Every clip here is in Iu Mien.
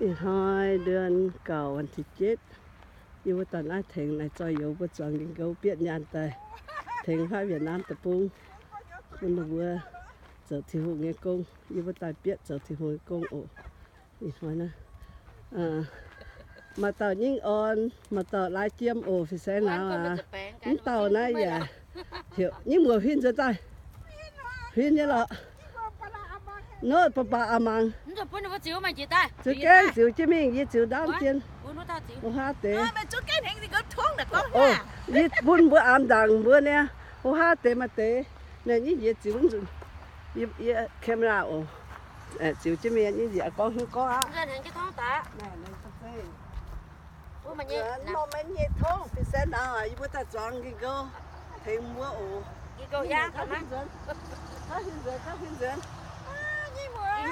Ih hnoi เดือนเก้า วันที่เจ็ด yie mbuo daaih naaiv tengx naaic zoih youz mbuo zuangx Ging-Gou bietv nyaanh daaih tengx haav Việt Nam deic-bung bun ninh mbuo zoux Tin-Hungh nyei gong. Yie mbuo daaih bietv zoux Tin-Hungh nyei gong oc. Ih hnoi naaiv maaih dauh Nyingv Orn, maaih dauh Lai Jiem oc, fin-saeng nauz aqv. Mv dauh naaiv yaac heuc Nyingv Muoz huin nzuonx daaih. Huin nyei lorqc. Nor, ba'baac a'mangc. Ziux gaengh ziux jienv mingh, yie ziux ndaamv jien. Ho haav deix. Yie bun mbuo aamx ndaangc mbuo niaa. Ho haav deix maaih deix. Naaiv nyei yie ziux nzunc. Yie camera oc. Ziux jienv mingh nyei yie gorngv hnyouv gorngv aqv. Norm maiv nyei tongv fin-saeng nauz aqv, yie mbuo daaih zuangx Ging-Gou tengx mbuo oc. Mienh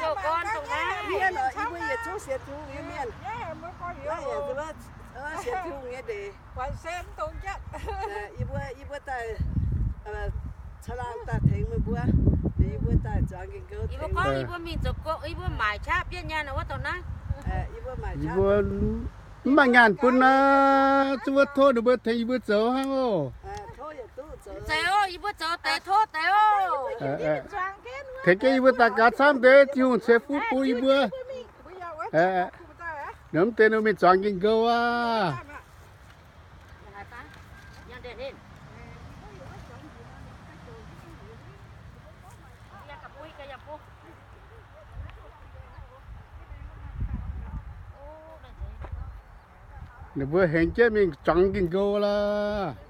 oc, yie mbuo yietc zungv sienx Tin-Hungh nyei mienh. Naaiv yaac sienx Tin-Hungh nyei ndeic. Yie mbuo, yie mbuo daaih caangh laangh daaih tengx meih mbuo. Yie mbuo daaih zuangx Ging-Gou tengx. Yie mbuo gorngv yie mbuo mingh zoux gong, yie mbuo maaic qaqv bietv nyaanh wuov dauh naaiv. Yie mbuo mv maaih nyaanh bun naaiv, zuqc wuov tov ninh mbuo tengx yie mbuo zoux hnangv oc. Zeiz oc, yie mbuo zoux deix tov deix oc. Tengx jienv yie mbuo daaih gaax camv deix, Tin-Hungh ceix fuqv bun yie mbuo. Ninh mv deix ninh mingh zuangx Ging-Gou aqv. Ninh mbuo hengx jienv mingh zuangx Ging-Gou lorqc.